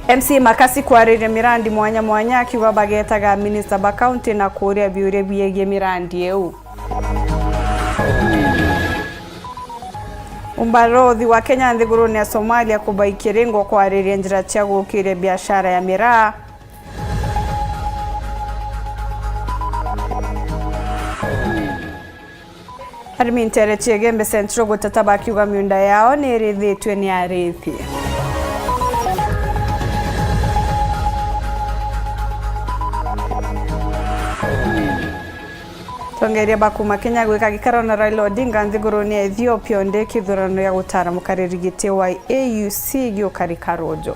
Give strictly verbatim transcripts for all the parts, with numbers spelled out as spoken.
M C A Makasi kwariria mirandi mwanya mwanya, akiuga bagetaga minista ba kaunti na kuuria biuria biegie mirandi iu. Umbarothi wa Kenya nthigurune ya Somalia kubaikiringwa kwariria njira cia gukiria biashara ya miraa. Arimi ntere cia Igembe Central guteta bakiuga miunda yao ni irithitue ni arithi. Atongeria ba kuma Kenya gwika gikaro na Raila Odinga nthigurune ya Ethiopia, undi kithurano gia gutara mukariri giti wa A U C giukarika ruju.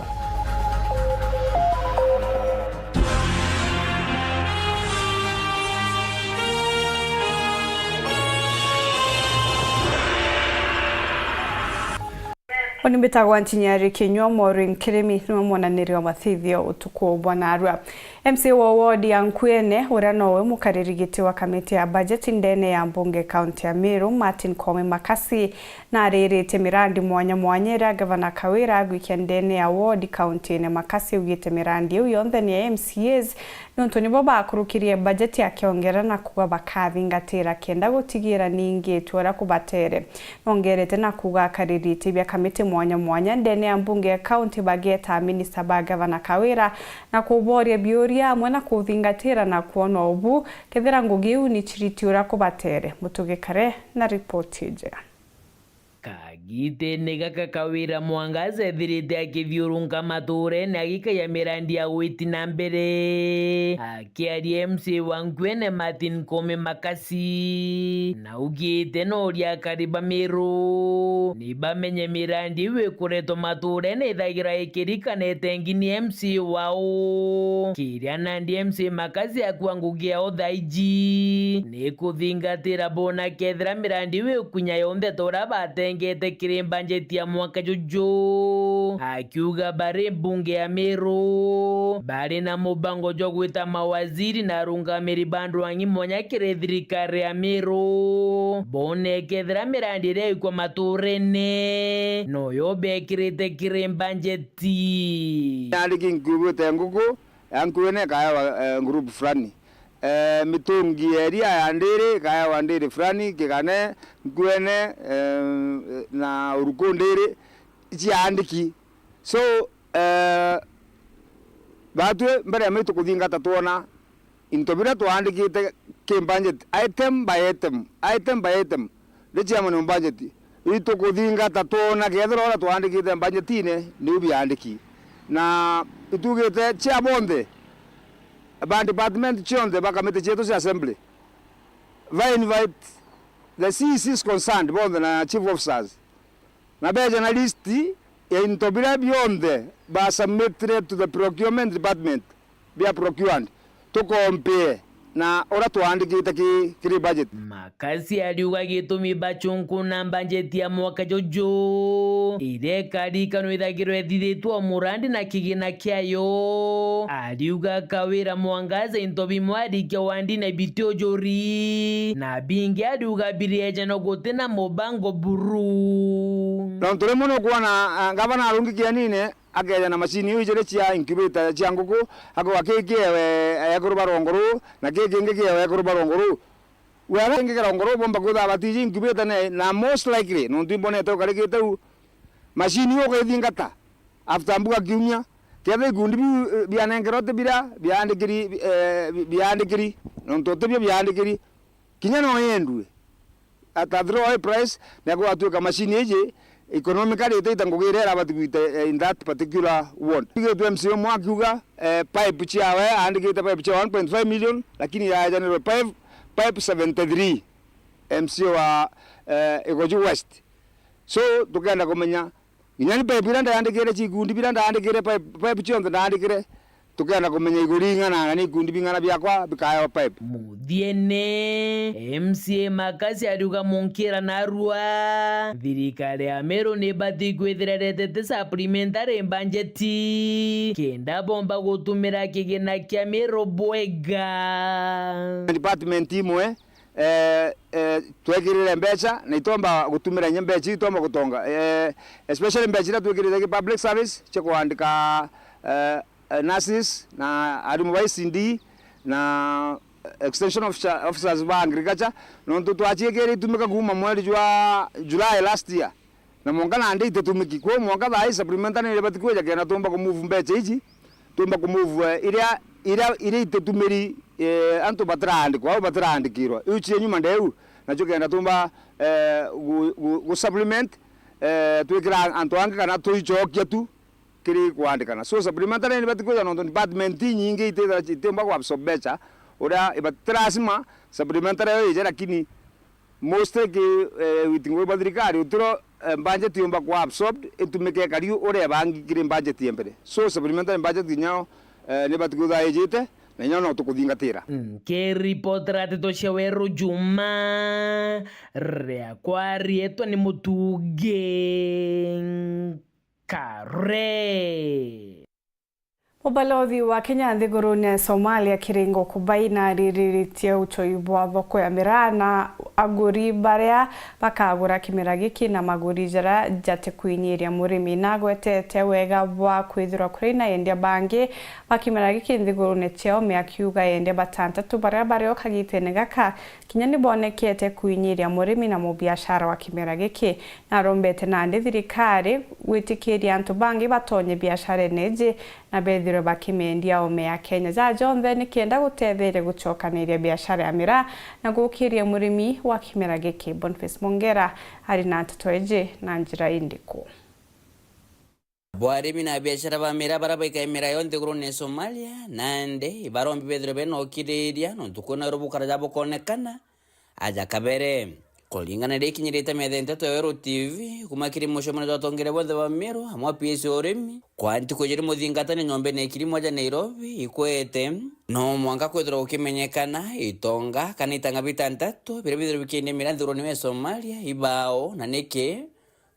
Uni mbitagwa Ntinyari Kinyua, Maureen Kirimi niwe mwonaniri wa mathithio utuku bwa narua. M C A wa ward ya Nkuene, uria nowe mukariri giti wa kamiti ya bajeti ndene ya mbunge kaunti ya Meru, Martin Koome Makasi, na ariritie mirandi mwanya mwanya iria Gavana Kawira agwikia ndene ya ward kaunti-ini. Makasi augite mirandi iu yonthe ni ya M C As, niuntu nibo bakurukirie bajeti akiongera na kuuga bakathingatira kenda gutigira ningitwe uria kubatere. Nongerete na kuuga akariritie bia kamiti mwanya mwanya ndene ya mbunge ya kaunti bageeta minista ba Gavana Kawira na kuboria biuria amwe na kuthingatira na kwona ubu kethira ngugi iu ni chiriti uria kubatere. Mutugikare na ripoti iji. Kagitene gaka Kawira Mwangaza ethirite akithiurunka matuurene agikaia mirandi ya gwiti na mbere. Akiaria M C A wa Nkuene Martin Koome Makasi, naugite nooria akari ba Meru ni bamenye mirandi iu ikuretwa matuurene ithagira ikirikanete ngi ni M C A wao. Kiria nandi M C A Makasi akua ngugi yao thaa iji ni kuthingatira bona kethira mirandi iu ikunya yonthe ta uria batengete kiri mbanjeti ya mwaka juju. Akiuga bari mbunge ya Meru, bari na mubango jwa gwita mawaziri na arungamiri ba andu angi mwanya kiri thirikari ya Meru, bone kethira mirandi iria ikwa matuurene noyo bekirite kiri mbanjeti. Nandi ki nkuite nguku ya Nkuene ikaewa, eh, group fulani. Eh, mitungi ya iria ya Ndiri ikaewa Ndiri fulani, Kigane, Nkuene, eh, na Uruku Ndiri ciaandiki. So, eh, batwi mbere ya maitu kuthingata twona into biria twaandikite ki budget, item by item, item by item, the chairman of budget, itukuthingata twona kethira uria twaandikite budgetine niu biaandiki. Na itugite chia bonthe, ba department cionthe ba kamiti cietu cia assembly, ba invite the C E Cs concerned bonthe na chief officers, na beja na list ya into biria bionthe ba submitire to the procurement department bia procured, tukompie na uria twaandikite ki, kiri budget. Makasi ariuga gitumi bachunkuna mbanjeti ya mwaka juju iria ikarikanwa ithagirwa ithithitwe o murandi na kigina kiayo. Ariuga Kawira Mwangaza into bimwe arikia wandi na biti ujuri, na bingi ariuga biriejanwa guti na mubango buru. Nontu rimwe nukwona, ah, ngavana arungi kianine, akeja na macini iu ijiri cia incubator cia nguku, akauga, "Kii kiewe ekuru ba rwongo ruu, na kii kingi kiewe ekuru ba rwongo ruu." Wega kingi kia rwongo ruu bomba kwithirwa batiji incubator ne, na most likely, nontu imbonete ukarikite u, macini iu ukaithingata after mbuga kiumia, kethira ikundi biu, eh, bianenkerwa ti biria biaandikiri, eh, bi-, biaandikiri, nontu ti bio biaandikiri, kinya no yendue at a very high price, na gwatwika macini iji economically itaita ngugi iria irabati gwita, eh, in that particular ward. Igitwe M C A umwe akiuga, eh, pipe ciawe aandikite pipe cia one point five million, lakini yaejanirwe pipe, pipe seventy three, M C A wa, eh, Igoji West. So, tukenda kumenya, kinya ni pipe iria ndaandikire, cia ikundi biria ndaandikire, pipe, pipe cionthe ndaandikire, tukenda kumenya iguri ing'ana na ni ikundi bing'ana biakwa bikaewa pipe. Muthiene, M C A Makasi ariuga munkira narua, thirikari ya Meru ni ibati kwithira iretete supplementary budget kenda bomba gutumira kigina kia Meru bwega. Department imwe, eh, eh, twekirire mbeca na itomba gutumira inya mbeca iu itomba gutonga. Eh, especially mbeca iria twikirite ki public service cia kuandika eh, eh, nurses na arimu ba E C D na extension officer-, officers ba agriculture, nontu twaciikire itumika kuuma mweri jwa July last year, na mwanka nandi ititumiki. Kwou mwanka thaa ii supplementary nibati kwija kenda tumba kumove mbecha iji, tumba kumove, eh, iria, iria, iria ititumiri, eh, antu batiraandikwa, au batiraandikirwa. Iu cia nyuma ndeu, nacio kenda tumba, eh, gu-, gu-, gu supplement, eh, twikira antu angi kana tuicokia tu kiri kwandikana. So supplementary nibati kwija nontu department inyingi itithira itiumba ku absorb mbecha uria ibati, ti lazima supplementary yo ije, lakini mostly ki, eh, witi ngugi bwa thirikari utiro, eh, budget yumba ku absorbed itumike kariu uria ibangi kiri budget ya mbere. So supplementary budget kinya yo, eh, nibati kwithirwa ijite na inya no tukuthingatira. Nkiripotera nteto cia Weru Juma, riakwa riitwa ni Mutungi Kare. Mubalothi wa Kenya nthigurune ya Somalia Kiringo Kubai naririritie uchoi bwa thoko ya miraa na aguri baria bakagura kimera giki na maguri jaria jatikwinyiria murimi. Nagwetete wega bwa kwithirwa kuri na endia bangi ba kimera giki nthigurune ciao, akiuga endia batantatu baria bario kagitene gaka kinya ni bonekete kwinyiria murimi na mubiashara wa kimera giki. Narombete nandi thirikari gwitikiria antu bangi batonye biasharene iji na bethirwe bakimendia ome ya Kenya ja jonthe, ni kenda gutetheria gucokaniria biashara ya miraa na gukiria murimi wa kimera giki. Boniface Mongera ari na nteto iji na njira indiku? Bo arimi na biashara ba miraa baria baikae miraa yo nthigurune ya Somalia, nandi ibarombi bethirwe bena ukiriria, nontu kwina urubukara ja bukonekana aja kabere. Kuringana na iria ikinyirite metha ya nteto ya Weru T V, kuma kiri mucemanio jwa atongeria bonthe ba Meru, amwe a P S urimi, kwa ntuku ijiri muthingatani nyombene ya Kilimo aja Nairobi, ikwete, no mwanka kwithirwa gukimenyekana itonga kana itang'a bitantatu biria bithirwe bikiendia miraa nthigurune ya Somalia, ibao, na niki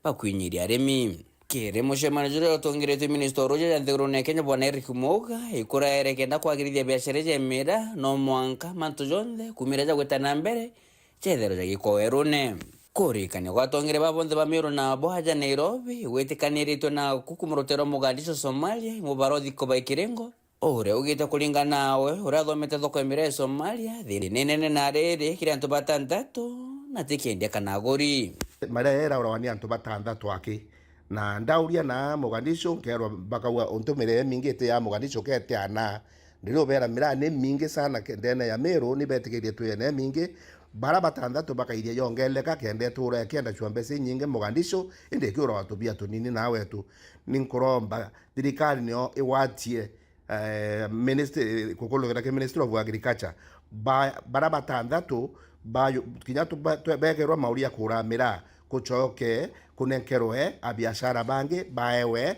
bakwinyiria arimi. Kiri mucemanio juria utongeretwe minista o ruuji ja nthigurune ya Kenya, Bwana Eric Muga, ikuraere kenda kwagirithia biashara iji ya miraa, no mwanka mantu jonthe kumira jagwita na mbere, jetherwe jagikwa werune. Kurikania gwa atongeria ba bonthe ba Meru na abo aja Nairobi, igwitikaniritwe na kukumurutira mugandicio Somalia, imubarothi Kubai Kiringo, uria ugite kuringana nawe, uria athomete thoko ya miraa ya Somalia, thina ni nene na riri kiri antu batantatu, na ti kiendia kana aguri. Miraa iraurawa ni antu batantatu aki, na ndauria na mugandicio, nkerwa bakauga untu miraa imingi iti ya mugandicio kete ana. Ndiriubera miraa ni mingi sana ke-, ndene ya Meru, ni betikirie twiyene mingi. Bara batantatu bakairia yongeleka kenda itura ikienda cua mbeca inyingi mugandicio, indi ikiurawa tubia tunini nawe tu. Ni nkuromba thirikari nio igwatie eh, ministry, kukulukira ki Ministry of Agriculture, ba-, bara batantatu ba-, kinya tu-, ba-, tu-, bekerwa mauri ya kura miraa, kucoke kunenkerwe abiashara bangi baewe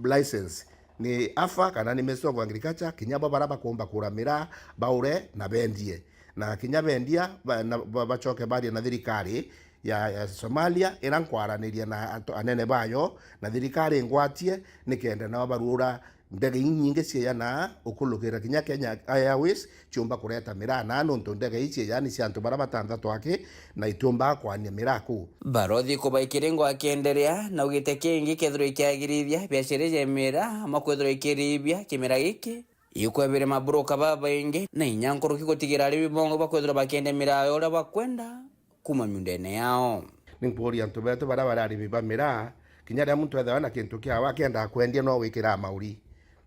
license ni afa kana ni Ministry of Agriculture, kinya bo bara bakumba kura miraa baure na bendie, na kinya bendia ba-, na, ba-, bacoke barie na thirikari ya, ya Somalia, ira nkwaraniria na antu, anene bayo na thirikari ingwatie, nikenda nao baruura ndege inyingi cieja na ukulukira kinya Kenya Airways ciumba kureta miraa na, nontu ndege ii cieja ni cia antu bara batantatu aki na itiumbaga kwania miraa kuu. Barothi Kubai Kiringo akienderea na ugite kingi kethirwa ikiagirithia biashara iji ya miraa, ama kwithirwa ikiribia kimera giki, ikwebire mabroka babaingi na inya nkuruki gutigira arimi bongwa bakwithirwa bakiendia miraa ya uria bakwenda kuma miundene yao. Ni nkuuria antu betu baria bari arimi ba miraa, kinya riria muntu ethagwa na kintu kiawe akiendaga kwendia, no wikiraa mauri,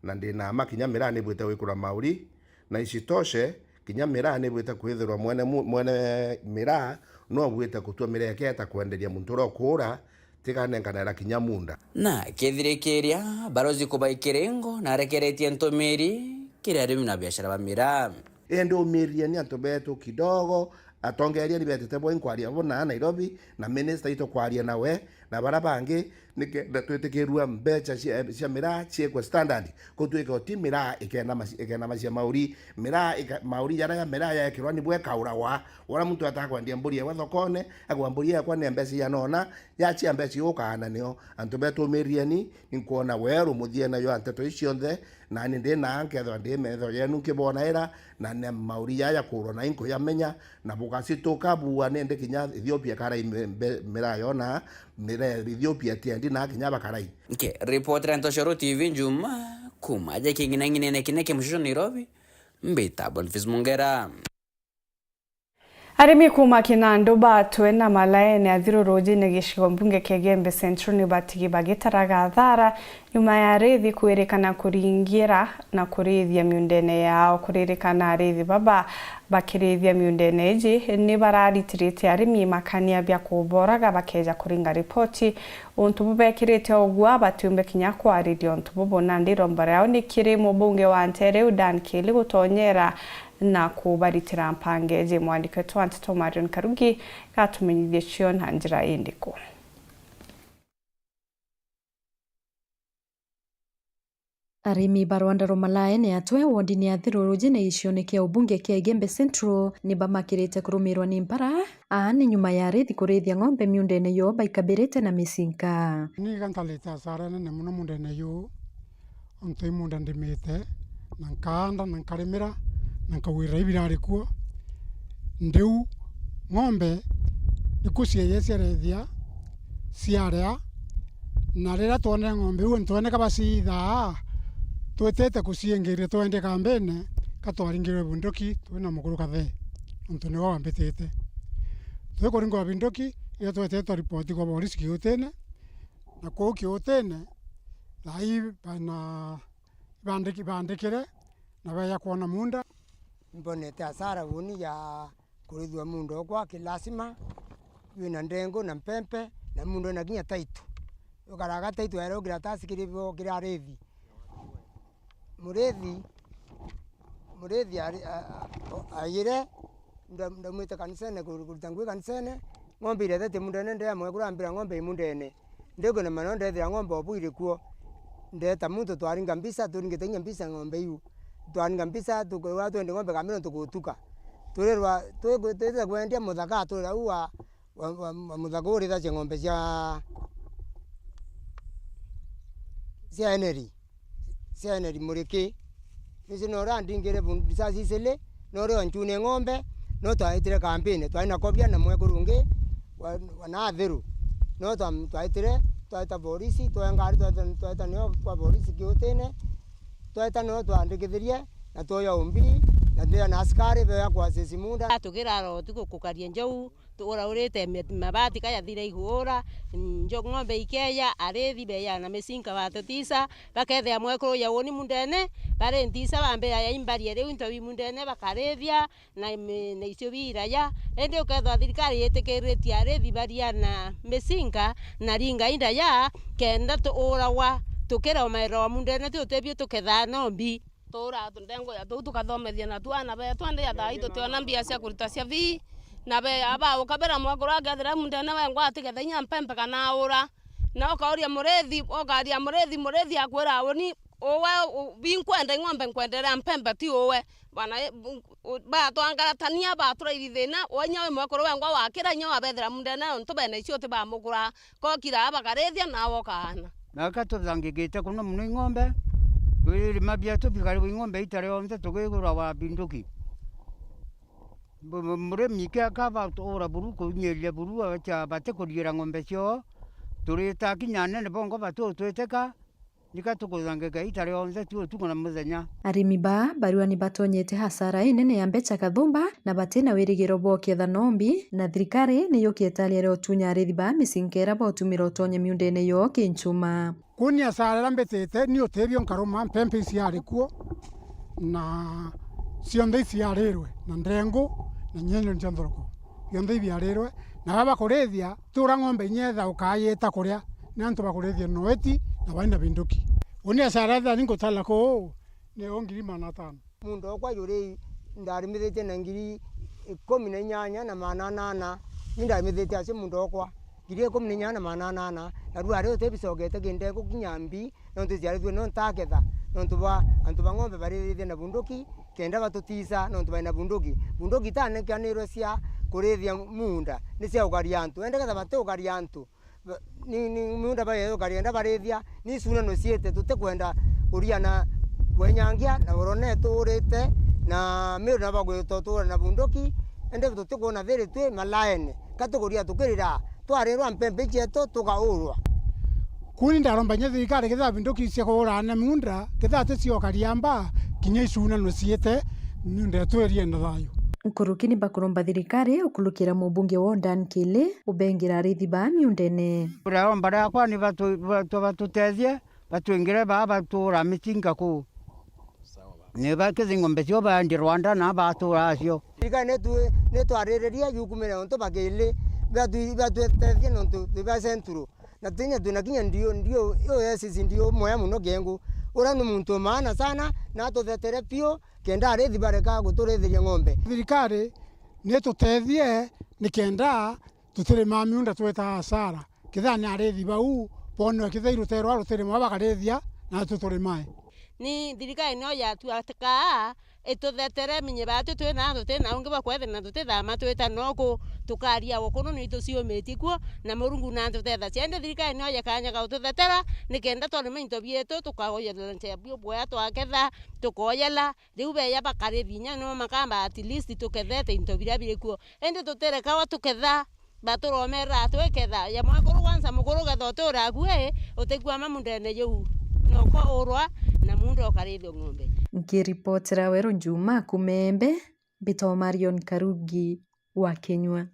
na ndi na mma kinya miraa ni bwite gwikirwa mauri, na isitoshe, kinya miraa ni bwite kwithirwa mwene mu-, mwene miraa no bwite kutua miraa iketa kwenderia muntu uria ukuura, tikanenkanira kinya munda. Na kithirikiria, Barozi Kubai Kiringo narekeretie ntumiri kiri arimi na biashara ba miraa. Indi umiriria ni antu betu kidogo, atongeria ni betite bo inkwaria bo na Nairobi, na minister itu kwaria nawe, na bara bangi, nikenda twitikirua mbecha cia, cia miraa ciekwe standard, kutwika uti miraa ikena maci-, ikena macia mauri, miraa ika-, mauri jara ya miraa yaekirwa ni bwekaurawa, wala muntu atakwendia mburi ewe thokone, agwa mburi ekwa ni mbecha ya nona, yachia mbecha iu ukaana nio. Antu betu umiriria ni, ninkwona weru muthia nayo a nteto ici cionthe, nani ndi na nkethwa ndi metho yenu nkibonaira, na ni mauri jaya kurwa na inkuyamenya, na bugacituka bua nindi kinya Ethiopia karai me-, mbe-, miraa yona, miraa Ethiopia tiendi na kinya bakarai. Nkiripotera Ntoshoro T V Njuma, Kuuma aja king'inang'inene kiria kia mucicio Nairobi, mbita Boniface Mungera. Arimi kuuma Kinandu batwe na Malaene athirurujine gicigo mbunge kia Igembe Central ni batigi bagitaraga athara nyuma ya arithi kwirikana kuringira na kurithia miundene yao. Kuririkana arithi baba bakirithia miundene iji ni bararitirite arimi makania bia kuboraga bakeja kuringa ripoti. Untu bubekirite ugua batiumbe kinya kwariria untu bubu, nandi iromba riao ni kiri mubunge wa ntere iu Dan Kili gutonyera na kubaritira mpangeji. Mwandiki wetu wa nteto Marion Karugi gatumenyithie cio na njira indiku. Arimi ba rwanda rwa Malaene atwe wondini ya Thirurujine gicione kia ubunge kia Igembe Central ni bamakirite kurumirwa ni mpara. Aa ni nyuma ya arithi kurithia ng'ombe miundene yoo baikabirite na micinka. Ni iga ntarite asara nene muno muundene yuu, ontu i muunda ndimite, na nkaanda, na nkarimira, na nkagwirira ibirari kuo. Ndiu ng'ombe nikuo ciaye ciarethia, ciaria, na riria twonere ng'ombe iu, twoneka baciithaa, twitite kuciingiria twendia kambine, ka twaringirwe bunduki twina mukuru Kathee, ontu niwe wambitite. Twikuringwa bunduki, irio twetete twaripoti kwa borisi Kiutine, na kuu Kiutine, thaa ii bana ibandiki-, bandikire, na beeja kwona muunda. Mbonete asara uuni ya kurithua muunda okwa kilasima, wina ndengu na mpempe, na muunda wina kinya taitu. Ukaraga taitu aere ugira tasi kiri bo, kiri arithi. Murithi, murithi ari-, a-, a-, aire, nda-, ndaumite kanisene, kuru-, kuruta ngui kanisene, ng'ombe irethetie mundene, ndea mwekuru ambira ng'ombe i mundene. Ndikwina maneno ndethira ng'ombe o bwiri kuo. Ndeta muntu twaringa mbisa, turingite kinya mbisa ng'ombe iu. Twaringa mbisa, tukwigua twendi ng'ombe kamira nontu gutuka. Turirwa, twi-, twitite kwendia muthaka, turira u wa, wa, wa, wa muthaka urithacia ng'ombe cia, cia Henry. Cia Henry Muriki. Nicio nore andingire bu-, mbisa cicili, nore oncune ng'ombe, no twaitire kambini, twari na kobia na mwekuru ungi wa, wa Nathiru. No twa-, twaitire, twaita borisi, twa ngari, twaita, twaita nio kwa borisi Kiutine, twaita nio twandikithirie, na twoya umbi, na twia na askari, beya kwa sisi munda. Tukirara utuku kukaria njau, tuuraurite ma-, mabati kayathira iguura, njo-, ng'ombe ikeeya, arithi beeya na micinka batutisa, bakethia mwekuru ya uuni mundene, bari ntisa bambia ya imbaria riu into bi mundene, bakarithia na mi-, na icio biiraya. Indi ukethwa thirikari yitikiritie arithi baria na micinka na ringa indaya, kenda tuuragwa, tukiraumairwa mundene, tutibio tukethaa nombi. Tuura ndengu ya tuu tukathomethia na twana beetu, andi ya thaa ii tutiona mbia cia kurita cia fee, na be aba ukabira mwekuru akethira mundene wengwa atigetha inya mpempe kana aura. Na ukauria murithi, ukaria murithi, murithi akwira, "Uni uwe, u-, bi nkwenda ing'ombe, nkwenderea mpempe, ti uwe." Bana, e, bu-, u-, batwangaratania, baturairi thina, we inya wi mwekuru wengwa wakira inya wabethira mundene, nontu bena icio utibamukura. Kokira aa bakarithia, nawe ukaana. Na ka tuthangikite kuno muno ing'ombe, twirima bietu bikari ing'ombe ita rionthe tugigura wa binduki. Bu-, bu-, murimi ke akaba ura buru, kunyiriria buru, acha bati kuriira ng'ombe ciao, turita kinya anene bongo batutwitika, nika tukuthangika ita rionthe tu utuku na muthenya. Arimi baa barua ni batonyete hasara inene ya mbecha kathumba, na batina wirigiro bwa uketha nombi, na thirikari ni yukietaria ria utunya arithi baa micinka iria bautumira utonye miundene yoo kinchuma. Kuni asara iria mbitite, ni utebio nkaruma, mpempe iciari kuo, na cionthe iciarirwe, na ndengu, na nyenyo cia nthoroko, bionthe ibiarirwe, na baba bakurithia, ti uria ng'ombe inya etha ukayita kuria, ni antu bakurithia noeti, na baina binduki. Uni asara iria ni ngutala kuu, ni o ngiri magana atano. Muunda okwa juri ndarimithitie na ngiri ikumi na inyanya na magana anana, ni ndarimithitie acio muunda okwa. Ngiri ikumi na inyanya na magana anana, na riu ari utibicokete kinde gukinya mbi, nontu iciarithue no ntaketha, nontu bwa antu ba ng'ombe barithithia na bunduki, kenda batutisa, nontu bari na bunduki. Bunduki itanekanirwe cia kurithia muunda, ni cia ugaria antu. Ende ketha bati ugaria antu, ba-, ni, ni miunda baye ugaria, enda barithia, ni cuna no ciite, tutikwenda kuriana wenyangia, na urone tuurite, na miru na bagwita utuura na bunduki, ende tutikwona thiri twi malaene. Ka tukuria tukirira, twarirwa mpempe cietu tukaurwa. Kuu ni ndaromba kinya thirikari kethira binduki cia kuura aana miunda, kethira ti cio kariamba, kinya icuna no ciite, miunda yetu irienda thayu. Nkuruki ni bakuromba thirikari ukurukira mubunge wa Ondan Kili ubengira arithi baa miundene. Riromba riakwa ni batu-, batu-, batutethie, batwingire baa batuura micinga kuu. Ni bakithi ng'ombe cio baendi Rwanda na batuura acio. Thirikari nitu-, nitwariririe yukumire untu bakili, batu-, batutethie nontu twi ba Central. Na twinya twina kinya ndio, ndio, yo yes, is ndio mwea muno kiengu. Ura ni muntu wa maana sana, na atuthetere piu, kenda arithi bareka guturithiria ng'ombe. Thirikari nitutethie nikenda tutirimaa miunda tweta hasara. Kethira ni arithi bau, bonewe kethira iruterwa rutirima bakarithia, na tuturima. Ni thirikari no yatuatkaa ituthetere, minye baatu twi na tuti na ungi bwa kwethira na tutithama twita noku, tukaria o kunu ni tuciumitie kuo, na Murungu na atutethagia. Indi thirikari no ye kanya ga ututhetera, nikenda twarima into bietu, tukaoyela nchea bio bwea twaketha, tukoyela, riu beya bakari binya no makamba at least tukethete into biria biri kuo. Indi tutirekawa tuketha, baturomera twiketha. Ya mwekuru kwanza mukuru getha uti uraku i, utikwama mundene juu. Noko urwa na mundu ukarithio ng'ombe. Nkiripotera Weru Njuma kuuma Embe, mbitwa Marion Karugi wa Kinyua.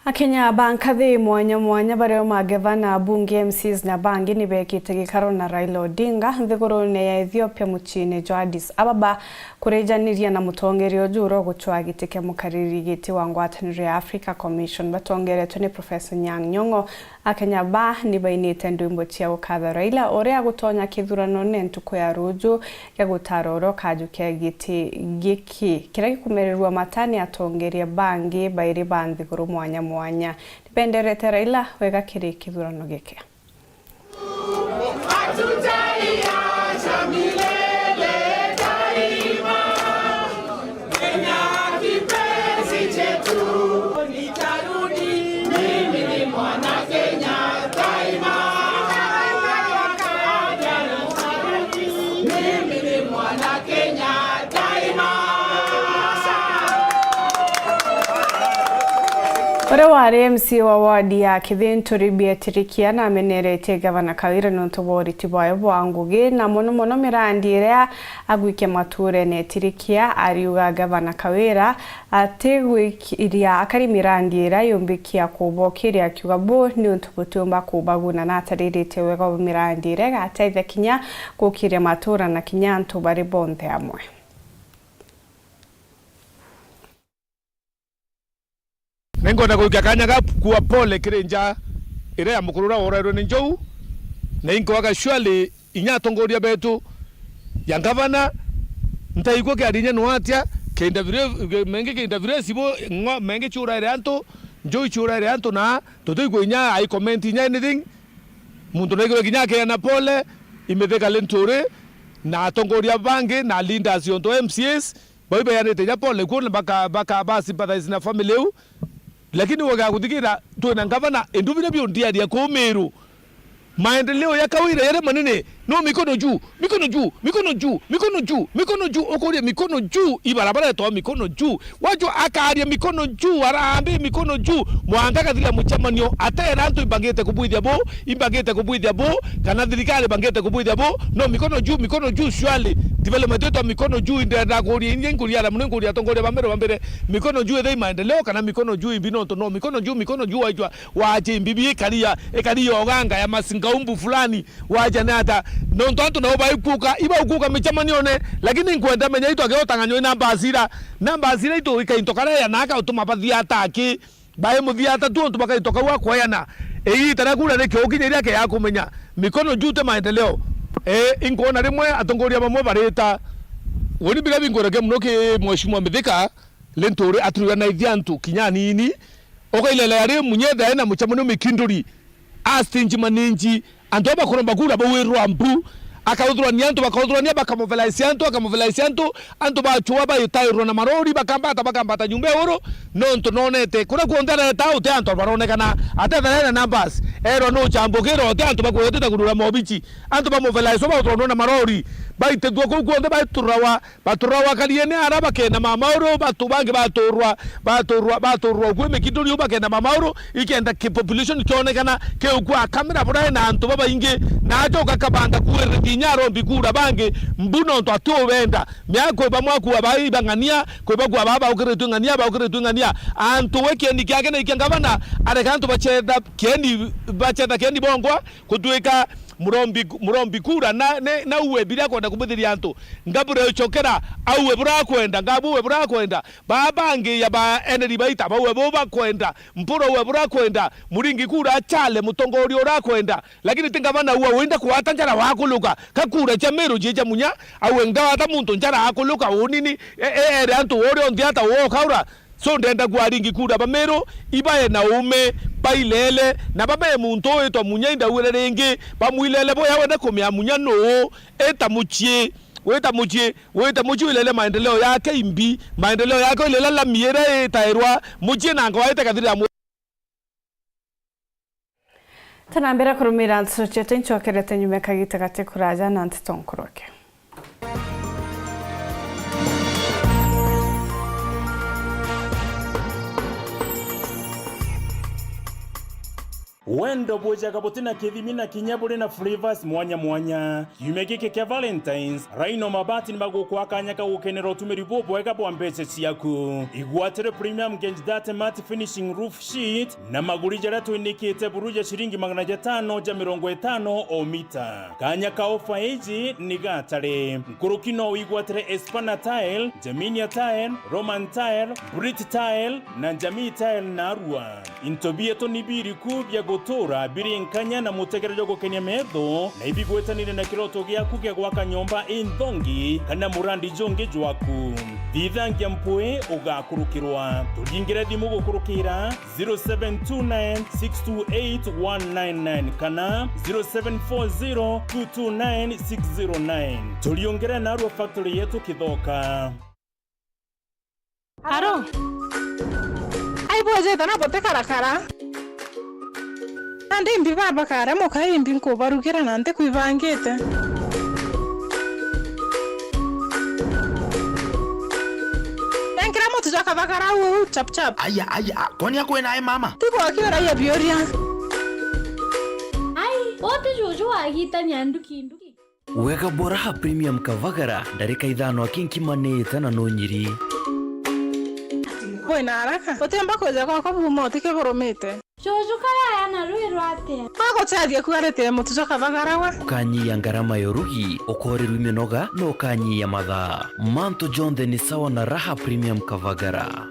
Akenya ba nkathi mwanya mwanya bario magavana, abunge, M Cs na bangi ni bekite gikaro na Raila Odinga nthigurune ya Ethiopia muciine jwa Addis Ababa kurijaniria na mutongeria uju uria ugucwaa giti kia mukariri giti wa ngwataniro ya Africa Commission batongeretwe ni Professor Anyang' Nyong'o. Akenya ba ni bainite ndwimbo cia gukatha Raila uria agutonya kithuranone ntuku ya ruju gia gutara uria ukajukia giti giki kiria gikumererua mata ni atongeria bangi bairi ba nthiguru mwanya mwanya. Ni benderete Raila wega kiri kithurano giki. Uria wari M C wa ward ya Kithinturi, Beatrice Kiana, ameneretie Gavana Kawira niuntu bwa uriti bwayo bwa ngugi, na mono mono mirandi iria agwikia maturene. Tirikia ariuga Gavana Kawira atigwikiria akari mirandi iria yumbikia kubokiria, akiuga bu niuntu butiumba kubaguna, na atariritie wega bwa mirandi iria igateithia kinya gukiria matura na kinya antu bari bonthe amwe. Ninkwenda guikia kanya ga kuua pole kiri nja iria ya mukuru uria worairwe ni njou, na inkwaga surely inya atongoria betu ya ngavana, ntaigua kiarinya no atia, kinda vire, mengi kinda vire sibo, ngo, mengi ciuraire antu, njou ciuraire antu, na tutiigua inya ai comment inya anything. Muntu naigua kinya akiana pole, imithika Linturi, na atongoria bangi, na leaders ontu M C As, bau beanite inya pole kuo, na baka, baka, ba sympathize na family iu. Lakini wega guthikira, twina ngavana, indu biria biundiaria kuu Miru. Maendeleo ya Kawira yari manene, no mikono juu, mikono juu, mikono juu, mikono juu, mikono juu, ukuria mikono juu, ibarabara yetwa mikono juu. Wajua akaria mikono juu, arambi mikono juu, mwanka kathira mucemanio, atera antu imbangite kubwithia bu, imbangite kubwithia bu, kana thirikari imbangite kubwithia bu, no mikono juu, mikono juu, surely. Development yetwa mikono juu, indenda kuria, inye nkuria na muno nkuria atongoria ba mbere, ba mbere, mikono juu ethei maendeleo, kana mikono juu imbi nontu no mikono juu, mikono juu wajua, wache imbibi ikaria, ikaria oganga ya masingaumbu fulani, wacha ni ata? Nontu antu nabo baikuka, ibaukuka micemanione, lakini nkwenda menya itu ageotang'anywa na mbasira, na mbasira itu ikainto karia ya naka utuma bathia ataki, bai muthia atatu ontu bakainto kau akwayana. Igita ria kura rikio ukinya iria ke ya kumenya mikono juu te maendeleo. E, inkwona rimwe atongoria bamwe barita, uni biria bingwereke muno ki Mheshimiwa Mithika, Linturi aturiganithia antu kinya anini, ukailelea ri munyethe aina mucemanio Mikinduri, astinji maninji, antu aba kuromba kura bau irwa mbu, Akauthurania antu, bakauthurania, bakamobilize antu, akamobilize antu, antu bachua baitairwa na marori, bakambata, bakambata nyumba iguru, nontu nonete kuria kuonthe areta uti antu baronekana, atetharene na bus, erwa nuchambukirwa, uti antu bakwetete kurura mobichi, antu bamobilize, bautwarwa na marori, baitithua kuu kuonthe, baiturawa, baturawa kariene ara bakena mamauru, batu bangi baturwa, baturwa, baturwa ukui mikinduri u bakena mamauru, ikenda ki population kionekana kiukua kamera burai na antu babaingi, na achoka kabanda kuirira kinya arombi kura bangi mbu nontu atiubenda. Mia kwi bamwe akua bai bang'ania, kwi bakua baa baukiritue ng'ania, baukiritue ng'ania. Antu we kiendi kiake na ikia ngavana, areka antu bachetha kiendi, bachetha kiendi bongwa, kutuika murombi, murombi kura na, ne, na uwe biria akwenda kumuthiria antu. Ngabure uchokera, auwe burakwenda, ngabuwe burakwenda. Baa bangi ya ba eneri baita, bauwe bo bakwenda. Mpuro uwe burakwenda. Muringi kura achale, mutongoria urakwenda. Lakini ti ngavana uwe wenda kuata njara wakuluka. Ka kura cha Meru jie cha munya, auwe ndawata muntu njara akuluka unini, e, e, ere antu uria onthi ata uokaura. So, ndenda kuaringi kura ba Meru ibae na uume, bailele, na babe muntu witwa Munya indauire ringi, bamwilele boya wenda kumea Munya nuu, eta muchie, wita muchie, wita muchie wilele maendeleo yake imbi, maendeleo yake wilele lami ira itairwa, muchie na ngwa ite kathira ya mu- Tena mbere kurumira nteto cietu, ncokerete nyuma kagita gati kuraja na nteto nkuruke. Wendo bwijaga buti na kithimi na kinya buri na flavors mwanya mwanya. Kiumia giki kia Valentines, Rhino Mabati ni bagukwa kanya ka gukenera utumiri bubwega bwa mbeca ciaku. Igwatire Premium Gauge Date Matte Finishing Roof Sheet na maguri jaria twinikite buru ja ciringi magana jatano ja mirongo itano o mita. Kanya ka ofa iji ni gatare. Nkuruki no wigwatire Espana Tile, Jaminia Tile, Roman Tile, Brit Tile na Jamii Tile narua. Into bietu ni biriku bia gutura biri nkanya na mutegere jwa gukenia metho, na ibigwitanire na kiroto giaku gia gwaka nyomba inthongi kana murandi jungi jwaku. Thithangia mpwi ugakurukirwa. Turingire thimu gukurukira zero seven two nine six two eight one nine nine kana zero seven four zero two two nine six zero nine. Turiungire narua factory yetu Kithoka. Aro. Ai bwejete na bote karakara. Nandi imbi baba kare muka imbi nkubarugira na nti kwibangite. Nenkira mutu jwa kathagara uu chap chap. Aya, aya, a, kwani akwena e mama? Tigwa kiura ya biuria. Ai, bote juju wagitania nduki nduki. Wega bwa Raha Premium Kavagara, ndarika ithano aki nkimanite na nunyiri. Wina haraka? Utiumba kwija gwakwa buma utike burumite. Juju kaya na rwi rwatia? Aguteethia kuarite mutu jwa kavagara we. Ukanyia ngarama ya urugi, ukorirwa iminoga, na ukanyia mathaa. Mantu jonthe ni sawa na Raha Premium Kavagara.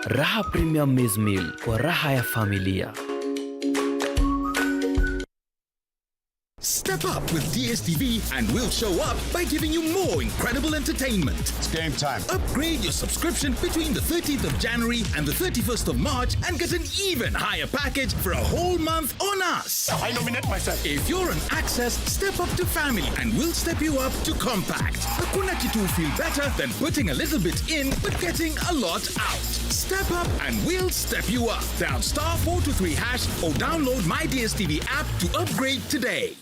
Raha Premium Maize Meal, kwa raha ya familia. Step up with D S T V and we'll show up by giving you more incredible entertainment. It's game time. Upgrade your subscription between the thirteenth of January and the thirty-first of March and get an even higher package for a whole month on us. I nominate myself. If you're on Access, step up to Family and we'll step you up to Compact. Hakuna kitu feel better than putting a little bit in but getting a lot out. Step up and we'll step you up. Dial star four two three hash or download My D S T V app to upgrade today.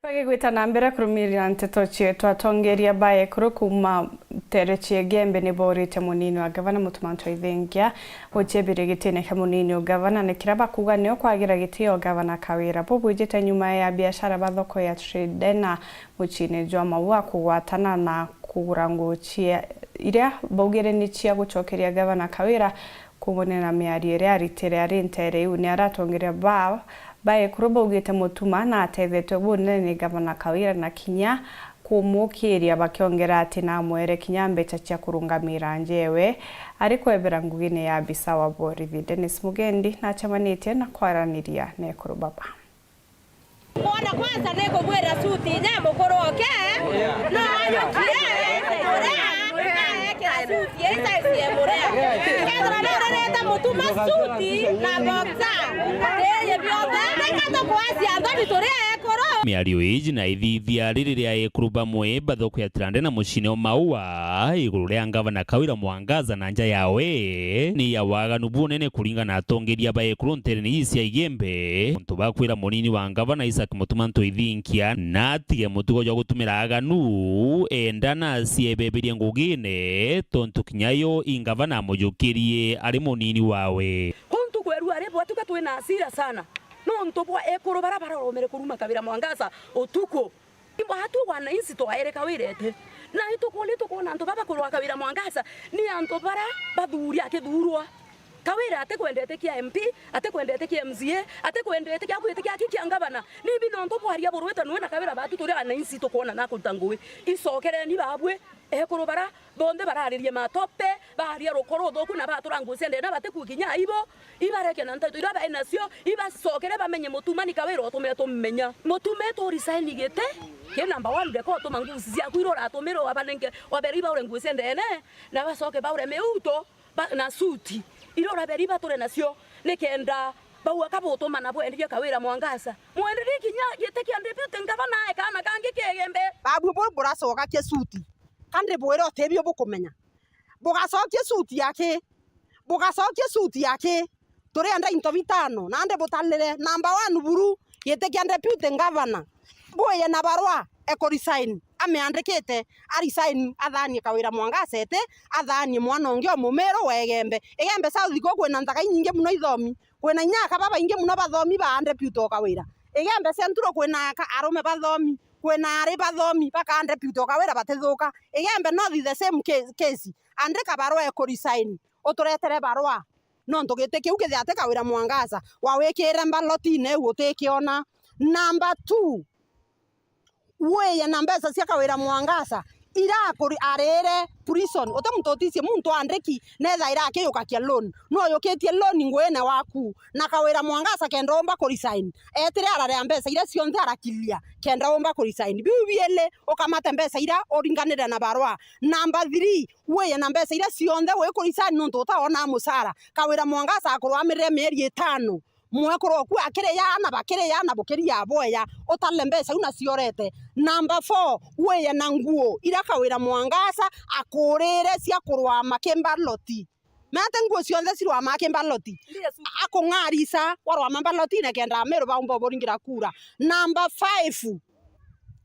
Bagigwita na mbere kurumirira nteto cietu, atongeria ba ekuru kuuma nteere cia Igembe ni boorite munini wa gavana Mutuma M'Ethingia guciebire gitiine kia munini wa gavana, ni kiria bakuuga nio kwagira gitio gavana Kawira. Bubwijite nyuma ya biashara ba thoko ya Trade Dena muciine jwa Maua kugwatana na kugura nguu cia iria baugire ni cia gucokeria gavana Kawira. Kumone na miario iria aritire ari nteere iu, ni aratongeria ba, ba ekuru baugite Mutuma na atethetwe bunene ni gavana Kawira na kinya kumukiria, bakiongera ati namwere kinya mbeca cia kurungamira njewe ari kwebera ngugine ya abisa wa borithi. Dennis Mugendi nachemanitie na kwaraniria na ekuru baba. Kwona kwanza ni kugwira suti inya mukuru oke, no anyukie, uria, aekira suti ii size ya muria. Kethira ni uririte mutuma suti na boxer, ii biothe, ni katu kwacia nthoni turi ekuru. Miario iji na ithithia riri ria ekuru bamwe bathukia tirande na mucine o Maua iguru ria ngavana Kawira Mwangaza na nja yawe ni ya waganu bunene kuringana na atongeria ba ekuru nterene ii cia Igembe. Untu ba kwira munini wa ngavana Isaac Mutuma Ntoithinkia na atige mutugo jwa gutumira aganu, enda na aciebeberie ngugine, tontu kinya yo i ngavana amujukirie ari munini wawe. Kuntu kwerua ari bwatuka twina hasira sana, nontu bwa ekuru bara bararomere kuruma Kawira Mwangaza utuku. Ibo atu wananchi twaere Kawira ete. Na ituku-, ni tukwona antu baba kurwa Kawira Mwangaza, ni antu bara bathuri akithurwa. Kawira atikwendete kia M P, atikwendete kia M C A, atikwendete kia gwitikia aki kia ngavana. Ni bi nontu bwaria burwite nwe na Kawira batu turi wananchi tukwona na kuruta ngui. Icokereni babwe, ekuru bara bonthe bararirie matope, baria rukoro ruthuku na batura nguo cia ndene batikukinya ibo. Ibareke na nteto iria bae nacio, ibacokere bamenye Mutuma ni Kawira utume tumenya. Mutuma tu resign giti, ki number one, ndeka utuma nguo ciaku iria uratumire wabanenge, wabere ibaure nguo cia ndene, na bacoke baure miuto, ba-, na suti iria urabere ibature nacio, nikenda bau aka butuma na bwenderie Kawira Mwangaza. Mwenderie kinya giti kia deputy ngavana ae kaana kangi ki Igembe. Babu bu buracoka kia suti, ka ndibwire utibio bukumenya. Bugacokia suti aki, bugacokia suti aki. Turienda into bitano, nandi butalire. Number one, buru, giti kia deputy governor. Bwiye na barua e ku resign, amiandikite, a resign, athaanie Kawira Mwangaza ete, athaanie mwana ungi o mumiru wa Igembe. Igembe South ku kwina nthaga inyingi muno ithomi, kwina inya aka babaingi muno bathomi ba deputy o Kawira. Igembe Central kwina aka arume bathomi, kwina ari bathomi baka deputy o Kawira batithuka. Igembe North the same case, case. Andika barua e ku resign, uturetere barua. Nontu giti kiu kithia ati Kawira Mwangaza, wawikire mbalotine iu utikiona. Number two, wiye na mbeca cia Kawira Mwangaza ira akuri-, arire prison. Uti muntu uticie muntu andiki, nethaira akiyukakia loan. Nuyukitie loan nguine waku, na Kawira Mwangaza kenda umba ku resign, etire araria mbeca iria cionthe arakiria kenda umba ku resign. Biu biili, ukamate mbeca iria uringanire na barua. Number three, wiye na mbeca iria cionthe wikurisani nontu utaonaa mucara. Kawira Mwangaza akurwamirire mieri itano. Mwekuru oku akiriya na bakiriya na bukiria bweya, utale mbeca iu na ciorete. Number four, wiye na nguo iria Kawira Mwangaza akurire cia kurwama kimbaloti. Mete nguo cionthe cirwama kimbaloti. Akung'arisa warwama mbalotine kenda Amiru baumba uburingira kura. Number five,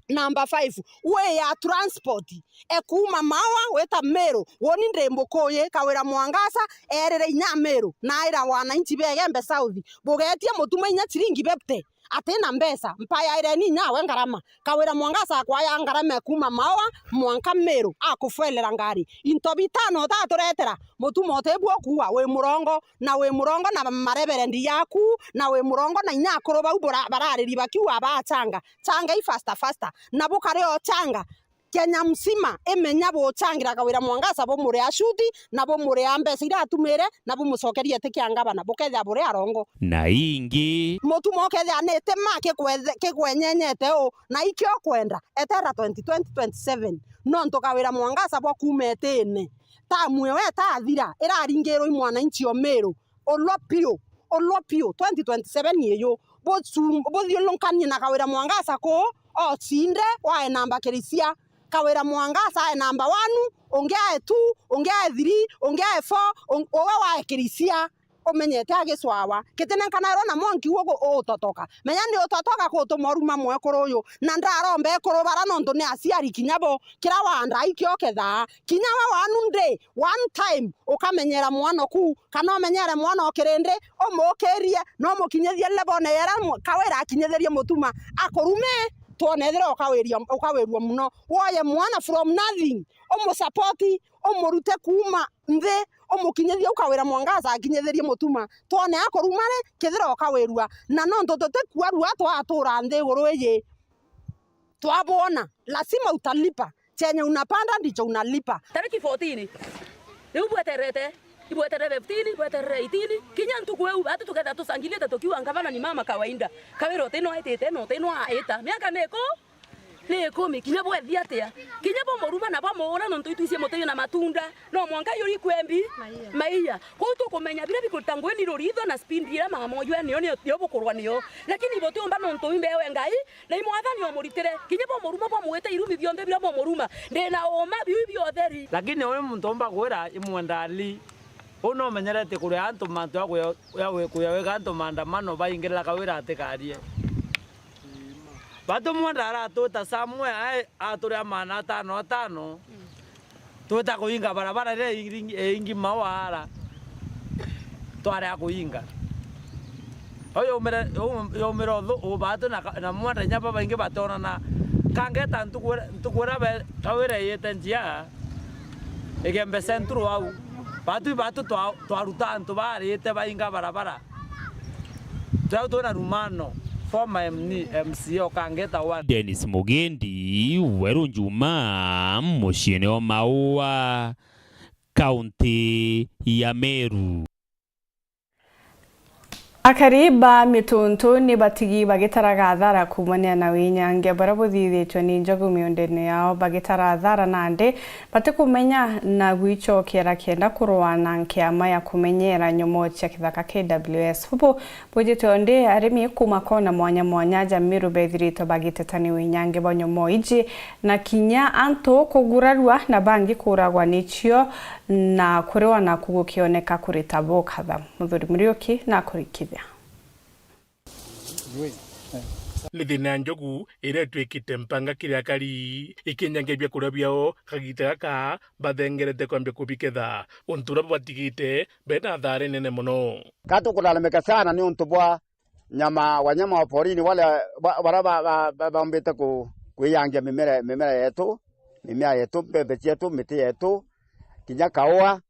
Number five, wiya transport. E kuuma Maua wita Miru, woni ndi Mbukuyi, Kawira Mwangaza erire inya Miru, na aira wananchi ba Igembe South, bugeetie Mutuma inya ciringi fifty, atina mbeca, mpayaireni inya we ngarama. Kawira Mwangaza akwaya ngarama e kuuma Maua mwanka Miru, akufuelera ngari. Into bitano utaturetera, Mutuma utibua ukuua, wi murongo, na wi murongo na mareverendi yaku, na wi murongo na inya akuru bau bura-, barariri bakiuga, "Bachanga, changai faster, faster." Na bukare o changa, Kenya mzima imenya buchangira Kawira Mwangaza, bumuria shuti, na bumuria mbeca iria atumire, na bumucokerie iti kia ngavana, bukethia buri arongo. Na ingi, Mutuma ukethia ni itima kikwethe-, kikwenyenyete u, na ikio kwenda, etera twenty twenty, twenty seven. Nontu Kawira Mwangaza bwa kuuma itine, tamu iyo itathira, iraringirwe i mwananchi o Miru, ulwa piu, ulwa piu, twenty twenty seven iyu, buchu-, buthiurunkanie na Kawira Mwangaza kuu, ocinde, wae namba kirisia. Kawira Mwangaza ae namba one, ungi ae two, ungi ae three, ungi ae four, ung-, uwe wae kirisia. Umenyete agicwawa. Kitinenkanairwa na mwanki ugu uutotoka. Menya ni utotoka kutuma uruma mwekuru uyu. Na ndaromba ekuru bara nontu ni aciari kinya bo. Kira wanda ikio kethaa. Kinya we one day, one time, ukamenyera mwana oku, kana umenyere mwana o kirindi, umukirie, na umukinyithie level yera mu-, Kawira akinyithirie Mutuma, akurume, twone ethira ukawiria, ukawirua muno. Woye mwana from nothing, umusupport, umurute kuuma nthi, umukinyithie u Kawira Mwangaza akinyithirie Mutuma, twone akuruma ri, kethira ukawirua. Na nontu tutikuarua twatura nthi iguru iji, twabwona, lazima utalipa. Chenye unapanda ndicho unalipa. Tariki fourteen, riu bweterete, Ibweterere fifteen, ibweterere eighteen, kinya ntuku iu, batu tukethira tucangilite tukiuga, "Ngavana ni mama kawaida." Kawira uti no aitite, no uti no aita. Miaka ni iku-, ni ikumi, kinya bwethi atia? Kinya bo muruma na bo muura, nontu itwicie muti wina matunda, no mwanka yuri kwembi maiya. Maiya. Kwou tukumenya biria bikuruta ngui ni ruritho na speed iria mama uyu nio, nio, nio bukurwa nio. Lakini butiumba nontu imbewe Ngai, na imwathani umuritire. Kinya bo muruma bwa mwite irumi bionthe biria bo muruma. Ndina uma biu biotheri. Lakini uri muntu umba kwira imwenda ali. Uu no umenyerete kuria antu mantu ya kuya, ya kuya, kuya wega antu maandamano baingirira Kawira atikarie. Batumwenda aratwita somewhere, ai, aturia maana atano atano. Twita kuinga barabara iria ingi, ingi mawaara. Twarea kuinga. Uyu umire, u-, umire uthu, u batu na ka-, na mwenda inya babaingi batonana. Kangeta ntuku ira, ntuku ira be, Kawira iyite njia. Igembe Central au. Batu, batu twa-, twaruta antu barite bainga barabara. Tweu twina rumano, former M N, M C A Okangeta one. Dennis Mugendi, Weru Njuma, muciine o Maua, kaunti ya Meru. Akari ba Mituntu ni batigi bagitaraga athara kuumania na winyangia buria buthithitue ni njogu miundene yao, bagitara athara nandi batikumenya na gwicokera kenda kurua na nkiama ya kumenyera nyomoo cia kithaka K W S. Bubu bwijite o ndi arimi kuuma kona mwanya mwanya ja Meru bethiritwe bagiteta ni winyange bwa nyomoo iji, na kinya antu kugurarua na bangi kuragwa nicio, na kuriwa naku gukioneka kuri ta bukatha. Muthuri Muriuki na kurikithia. Ni thina ya njogu iria itwikite mpanga kiri akari, ikinyangia biakuria biao kagita gaka bathengerete kwambia kubiketha. Untu uria bubatigite bena athara inene mono. Ka tukulalamika sana ni untu bwa nyama, wanyama wa porini wale ba-, bara ba-, ba-, ba-, bambite ku-, kwiyangia mimera, mimera yetu, mimea yetu, mbembe cietu, miti yetu, kinya kaua,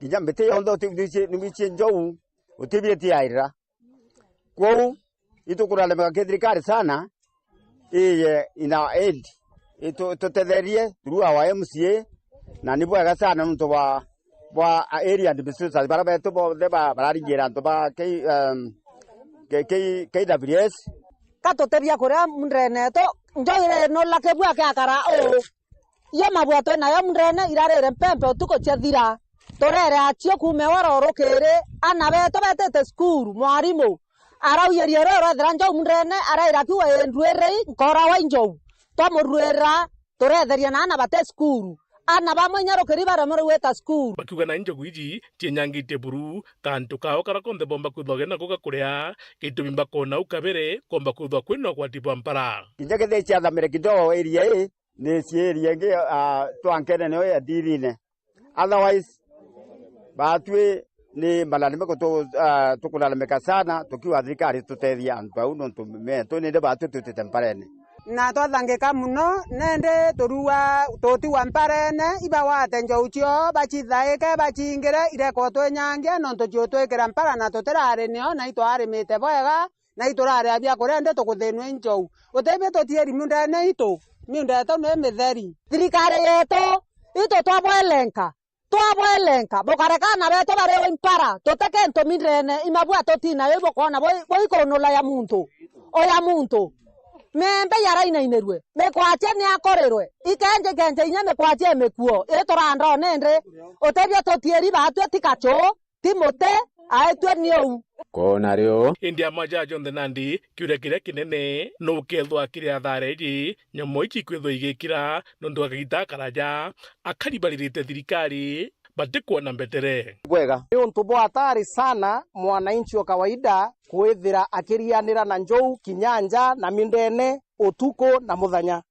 kinya miti yonthe uti-, nwici-, nwici njou, utibie tiairira. Kwou, itukuralemeka ki thirikari sana, iye in our aid, itu-, itutetherie through our M C A, na ni bwega sana nontu bwa, bwa area administrators bara betu bonthe ba-, bararingira antu ba K-, um, K-, K-, K W S. Ka tutebia kuria mundene yetu, njoire no lake bua kiakara uu. Iyo mabua twinayo mundene irarire mpempe utuku ciathira. Turere achio kuuma eworo rukiri, ana betu betite cukuru, mwarimu araugeria rwero rwethira njou mundene, araira kiuga, "Ii ndwirei, nkorawa injou." Twamuruirira, turetheria na ana bate cukuru. Ana bamwe inya rukiri baremerwe gwita cukuru. Bakiuga na injogu iji cienyangitie buru, kantu kao karia konthe bomba kwithwa gena kuga kuria, gitumi bakona u kabere komba kwithwa kwina ugwati bwa mpara. Kinya kethira ciathamire kidogo area ii, ni ciria ingi, ah, twankene niyo ya ndirine. Otherwise, batwi ni malalamiko tu-, ah, tukulalamika sana, tukiuga thirikari tutethia antu bau, nontu mimea yetu nindi batwi twitite mparene. Na twathangika mono, nindi turua tutigwa mparene, ibagwate njou ciao, bacithaike, bacingire, ireko twinyangia, nontu ciutwikira mpara na tutirari nio, na itwarimite bwega, na ituraria biakuria, indi tukuthinua i njou. Utethia tutieri miundene itu, miunda yetu ni mitheri. Thirikari yetu, itu twabwelenka, twabwelenka, bukareka ana betu bari o impara, tuteke ntu mindene, imabua tutina iu bukwona bui-, buikunula ya muntu, o ya muntu. Miembe yarainainirue, mikwachia ni akorirwe, ikenje kenje inya mikwachia imikuo, iturandone indi, utethia tutieri batwi ti kachu, ti muti, aetue ni uu. Kwona rio. Indi amwe ja jonthe nandi, kiuria kiria kinene, nukethwa kiri athara iji, nyomo iji ikwithwa igikira, nontu gwa kagita karaja, akari baririte thirikari, batikwona mbetere. Bwega. Ni untu bwa hatari sana mwananchi wa kawaida kwithira akirianira na njou kinya nja na mindene utuku na muthenya.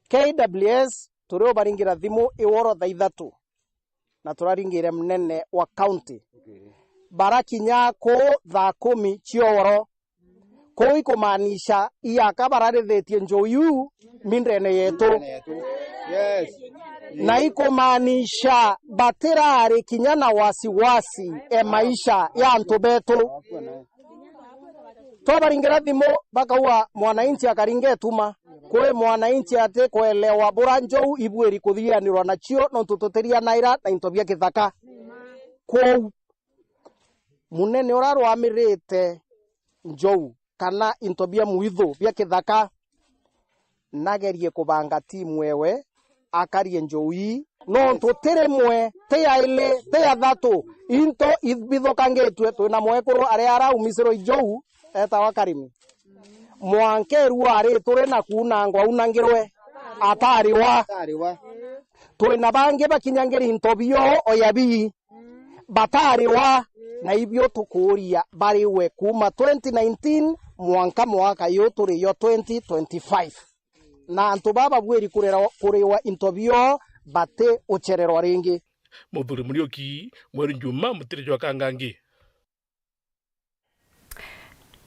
K W S turi ubaringira thimu iworo thaa ithatu. Na turaringire munene wa county. Barakinya kuu thaa kumi cia oro. Kuu ikumaanisha iaka bararithitie njuu iu mindene yetu. Yes. Na ikumaanisha batirari kinya na wasiwasi e maisha ya antu betu. Twabaringira thimu, bakauga mwananchi akaringa ituma. Kwi mwananchi ati kuelewa bura njou ibwiri kuthianirwa nacio nontu tutirianaira na into bia kithaka. kuu, munene uria arwamirite njou kana into bia mwithu bia kithaka, nagerie kubanga timu ewe akarie njou ii, nontu ti rimwe, ti ya ili, ti ya thatu, into ibithukangitue. Twina mwekuru aria araumisirwe ijou etawa Karimi. Mwanka erua ari turi na kuunangwa unangirwe, atariwa. Atariwa. Twina bangi bakinyangiri into bio o ya bii, batariwa, na ibio tukuuria bariwe kuuma twenty nineteen mwanka mwaka yu turi yo twenty twenty-five. Na antu baba babwiri kurerwa-, kuriwa into bio bati uchererwa ringi. Muthuri Muriuki, Mweru Njuma, Mutiri jwa Kangangi.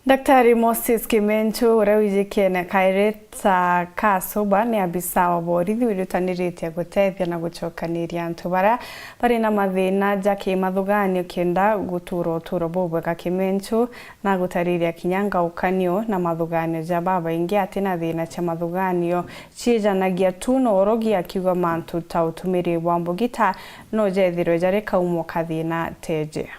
Daktari Moses Kimenchu, uria wijikiene kairi ta Kasuba, ni abisa wa borithi wirutaniritie gutethia na gucokaniria antu baria bari na mathina ja kimathuganio kenda gutura uturo bubwega. Kimenchu na gutariria kinya ngaukanio na mathuganio ja babaingi ati na thina cia mathuganio ciijanagia tu na urogi, akiuga mantu ta utumiri bwa mbugita no jethirwe jari kaumo ka thina teje.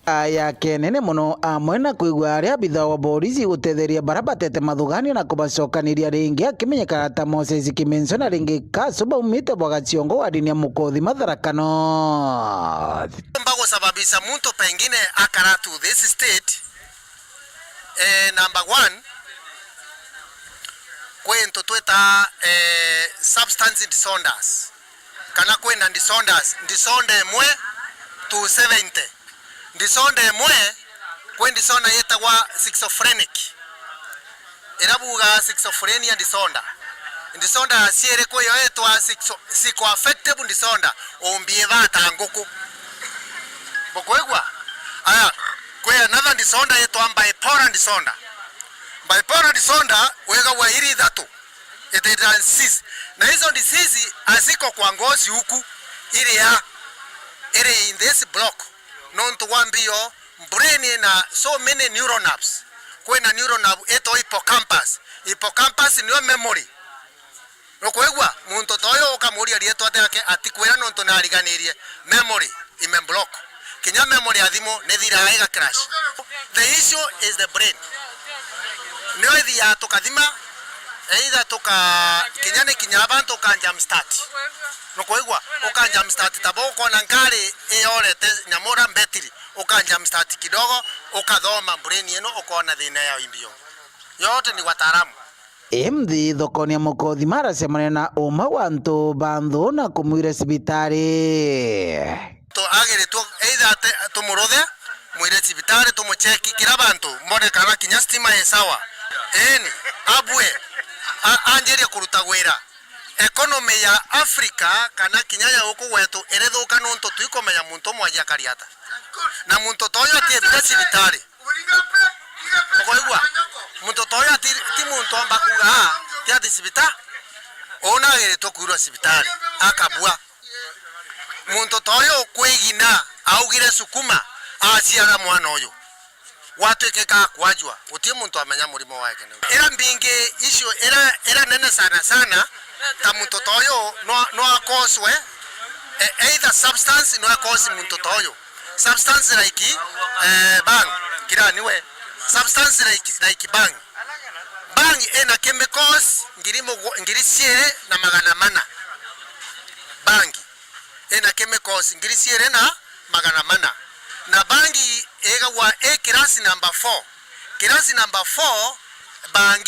Aya kenene mono amwe na kwigua aria abitha wa borisi gutetheria bara batete mathuganio na kubacokaniria ringi, akimenyekana ta Moses Kimenso na ringi Kasu baumite bwa Gaciongo wa dini ya Mukothi Matharakanot. Mba gusababisha muntu pengine akara to this state, eh, number one, kwi into twita, eh, substance disorders. Kana kwina disorders, disorder imwe to seventy. Disorder imwe, kwi disorder yitagwa schizophrenic. Ira buga schizophrenia disorder. Disorder ya ciiri kwi yo yitwa schizo-, psychoaffective disorder, umbiibata nguku. Bukwigua? Aya, kwi another disorder yitwa bipolar disorder. Bipolar disorder wigagua iri ithatu. It is a disease. Na hizo disease haziko kwa ngozi huku, iri ya, iri in this block. Nontu bwa mbio, brain ina so many neural nerves. Kwina neural nerve itwa hippocampus. Hippocampus niyo memory. Nukwigua? Muntu ta uyu ukamuria riitwa riake, atikwira nontu nariganirie. Memory imemblock. Kinya memory ya thimu ni thiraga iga crash. The issue is the brain. Nio ithiaga tukathima, either tuka-, kinya ni kinya abantu uka jump start. Nukwigua? Uka jump start, tabo ukona ngari iyorete nyamura mbetiri, uka jump start kidogo, ukathoma brain ino, ukona thina ya imbio. Yote ni wataalamu. Imthi thokoni ya Mukothima aracemania na umwe wa antu ba nthu na kumwira cibitari. Tu-, agiritwe either ate-, tumuruthe, mwire cibitari, tumucheki kira bantu, mbone kana kinya stima i sawa. Eni, abue, a-, anjirie kuruta wira. Economy ya Africa kana kinya ya guku gwetu irithuka nontu twikumenya muntu umwe aji akari ata. Na muntu ta uyu atiebira cibitari. Ukoigua? Muntu ta uyu ati, ti muntu omba kuuga, "Ah, ti ati cibita-." Uu nagiritwe kwirwa cibitari, akabua. Muntu ta uyu kwigina augire sukuma, aciara mwana uyu. Gwatwikika akwajua, guti muntu amenya murimo wake ni ura. Ira mbingi, issue ira, ira nene sana sana, ta muntu ta uyu no, no akoswe, e-, either substance no akose muntu ta uyu. Substance like, eh, bang, kira niwe. Substance like, like bang. Bang ina chemicals ngiri mugu-, ngiri ciiri na magana mana. Bang ina chemicals ngiri ciiri na magana mana. Na bang igagwa i class number four. Class number four, bang,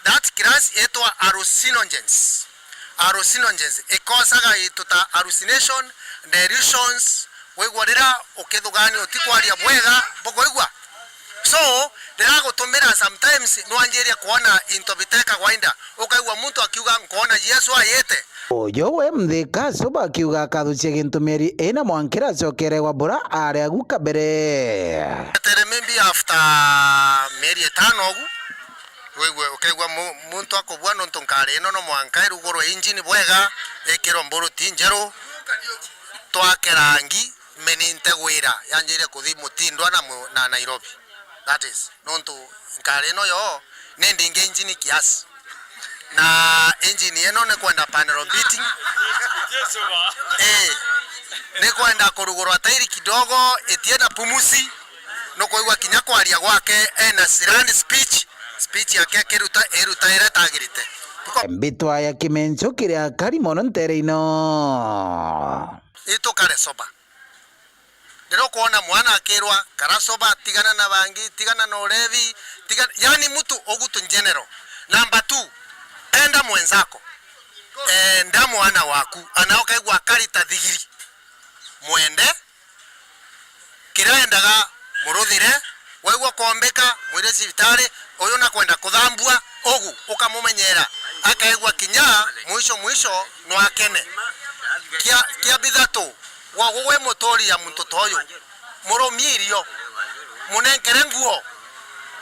that class itwa hallucinogens. Hallucinogens ikosaga into ta hallucination, delusions, wigua rira ukithugania utikwaria bwega, bukuigua? So, ndiragutumira sometimes, nwanjirie kwona into bite kawaida. Ukaigua muntu akiuga, "Nkoona Jesu ayite." Uyu we mthi Kasuba akiuga akathucia gintu mieri ina mwankira acokere gwa bura ari agu kabere. Etere maybe after mieri itano ugu, wigue, ukaigua mu-, muntu akubua nontu nkari ino no mwanka irugurwe engine bwega, ikirwe mburuti njeru, twake rangi, meninte gwira, yanjire kuthi Mutindwa na mu-, na Nairobi. That is, nontu nkari ino yo ni ndingi engine kiasi. Na engine ino ni kwenda panel beating. Eh. Nikwenda kurugurwa tairi kidogo, itie na pumusi. Nukwigua kinya kwaria gwake ena slurred speech, speech yake akiruta, iruta iria itagirite. Mbitwa ya kimencho kiria kari mono ntere ino. Itukare soba. Riria ukwona mwana akirwa, "Kara soba, tigana na bangi, tigana na ulevi, tigana," yani mtu ugutu general. Number two, enda mwenzako. Enda mwana waku, ana ukaigua akarita thigiri. Mwende, kiria endaga, muruthire, waigua kwombika, mwire cibitari, uyu nakwenda kuthambua, ugu, ukamumenyera, akaigua kinya mwisho mwisho no akene. Kia, kia bithatu, gwa gugwe muturi ya muntu ta uyu, murumie irio, munenkere nguo,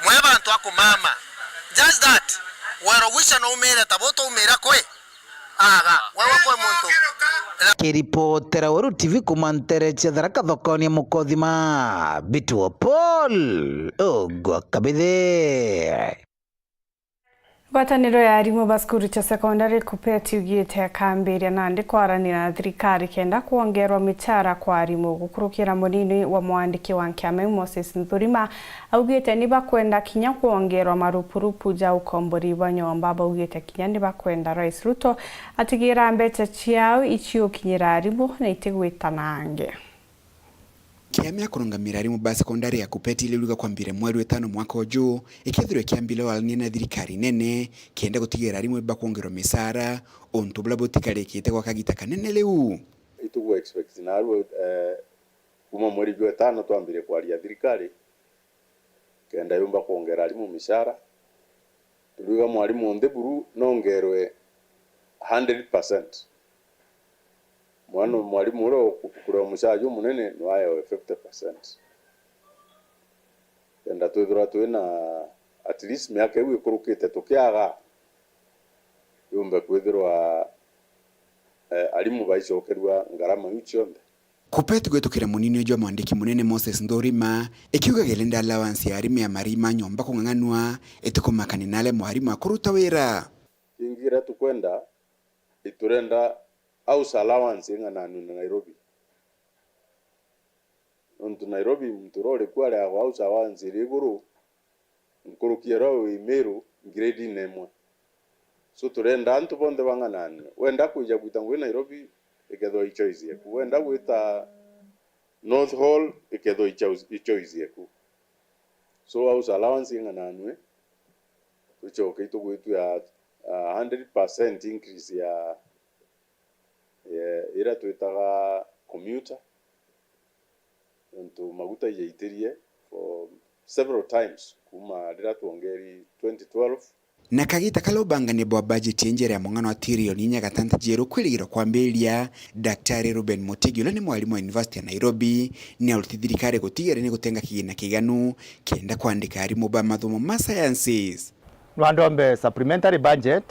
mwe bantu a kumama. Just that, wero gwica no umire ta bu twaumira kwi. Aga, wewe kwe muntu. Kiripotera Weru T V kuma ntere cia Tharaka thokoni ya Mukothima, Bituo Paul Ogwa Kabithi. Ngwataniro ya arimu ba cukuru cia sekondari KUPPET yugite akambiria nandi kwaranira na thirikari kenda kwongerwa michara kwa arimu. Gukurukira munini wa mwandiki wa nkiama iu Moses Nthurima, augite ni bakwenda kinya kwongerwa marupurupu ja ukombori bwa nyomba. Baugite kinya ni bakwenda Rais Ruto atigira mbecha ciao iciukinyira arimu na itigwita nangi. Kiama ya kurungamira arimu ba sekondari ya KUPPET iriuga kwambire mweri wa itano mwaka uju, ikethirwa ikiambire warania na thirikari nene, kenda gutigira arimu bakwongerwa misaara, untu buria butikarikite gwa kagita kanene riu. Itugwa expect naarua, eh, kuma mweri jwa itano twambire kwaria thirikari, kenda yumba kwongera arimu michara. Turiuga mwarimu onthe buru nongerwe hundred percent. Mwana, mwarimu uria uku-, ukurewa muchara jumunene no aewe fifty percent. Kenda twithirwa twina, at least, miaka iu ikurukite tukiaga, yumbe kwithirwa, eh, arimu baicokerua ngarama iu cionthe. KUPPET gwitukira munini jwa mwandiki munene Moses Nthurima, ikiuga gerenda allowance ya arimu ya marii ma nyomba kung'ang'anua, itikumakania na aria mwarimu akuruta wira. Kingi kiria tukwenda, iturenda house allowance ing'ananue na Nairobi. Nontu Nairobi muntu uria uri ku areagwa house allowance iri iguru, nkuruki ya uria wi Meru, grade-ini imwe. So, turenda antu bonthe bang'ananue. Wenda kwija gwita ngugi Nairobi, ikethwa i choice yeku. Wenda gwita North Hall, ikethwa i choice, i choice yeku. So, house allowance ing'ananue, tucoke itugwitua, ah, hundred percent increase ya, ya iria twitaga commuter. Nontu maguta ijaitirie for several times kuma riria twongeri twenty twelve. Na kagita karia ubangania bwa bajeti ya njera ya mung'ano wa tirioni inya gatanta jeru kwirigirwa kwambiriria, Daktari Reuben Mutigi, uria ni mwarimu wa University ya Nairobi, ni aruti thirikari gutigira ni gutenga kigina kiganu kenda kwandika arimu ba mathomo ma sciences. Nwandombe supplementary budget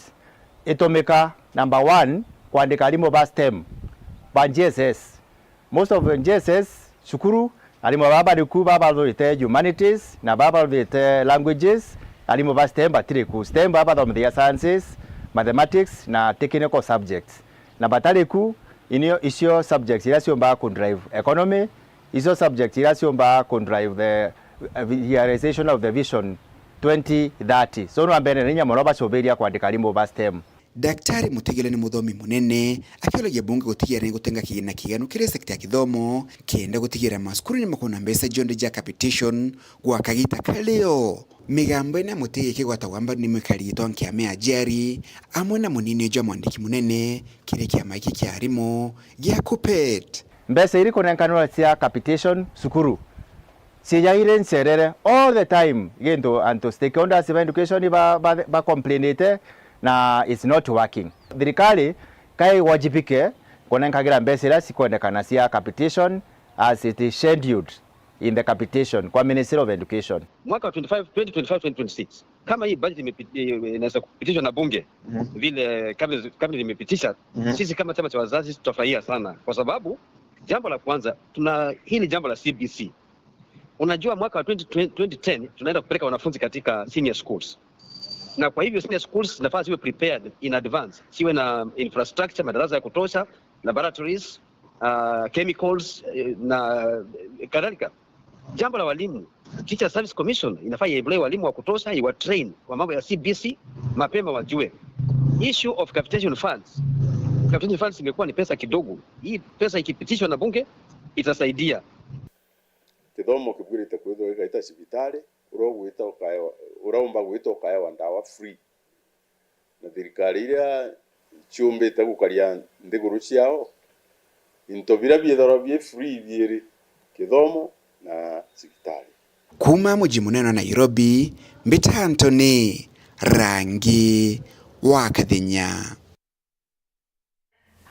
itumika, number one, kwandika arimu ba STEM, ba J S S. Most of J S S cukuru, arimu baba bari ku, baba bathurite humanities na baba bathurite languages, arimu ba STEM batiri ku. STEM baba bathomithagia sciences, mathematics na technical subjects. Na batari ku, inio icio subjects iria ciumbaga ku drive economy, icio subjects iria ciumbaga ku drive the, uh, realization of the vision twenty thirty. So, nwa mbere na inya mono bacubiria kwandika arimu ba STEM. Daktari Mutigi ni muthomi munene, akiuragia bunge gutigira ni gutenga kigina kiganu kiri sector ya kithomo, kenda gutigira macukuru ni makuona mbeca cionthe ja capitation gwa kagita kario. Migambo ino ya Mutigi ikigwatagwa mbaru ni mwikari giti wa nkiama ya Njeri, amwe na munini jwa mwandiki munene kiri kiama giki kia arimu gia KUPPET. Mbeca iri kunenkanirwa cia capitation cukuru cijaire ncerere all the time, gintu antu stakeholders ba education ba, ba, ba complainite na it's not working. Thirikari kai wajibike kunenkagira mbeca iria cikwendekana cia capitation as it is scheduled in the capitation kwa Ministry of Education. Mwaka wa twenty-five, twenty twenty-five, twenty twenty-six, kama hii budget imepi-, eh, inaweza kupitishwa na bunge, mhm, vile cabinet, cabinet imepitisha, mhm, sisi kama chama cha wazazi tutafurahia sana, kwa sababu jambo la kwanza, tuna hili jambo la C B C. Unajua, mwaka wa twenty, twenty ten tunaenda kupeleka wanafunzi katika senior schools, na kwa hivyo senior schools zinafaa ziwe prepared in advance, ziwe na infrastructure, madarasa ya kutosha, laboratories, ah, chemicals, eh, na kadhalika. Jambo la walimu, Teacher Service Commission inafaa iemploy walimu wa kutosha, iwa train kwa mambo ya C B C mapema wajue. Issue of capitation funds. Capitation funds imekuwa ni pesa kidogo. Hii pesa ikipitishwa na bunge itasaidia. Kithomo kibwirite kwithirwa gikaita cibitari, uria ugwita ukaewa, uria umba gwita ukaewa ndawa free. Na thirikari iria ciumbite gukaria nthiguru ciao, into biria biithagirwa bi free biiri, kithomo na cibitari. Kuuma muji munene wa Nairobi, mbita Anthony Rangi wa Kathinya.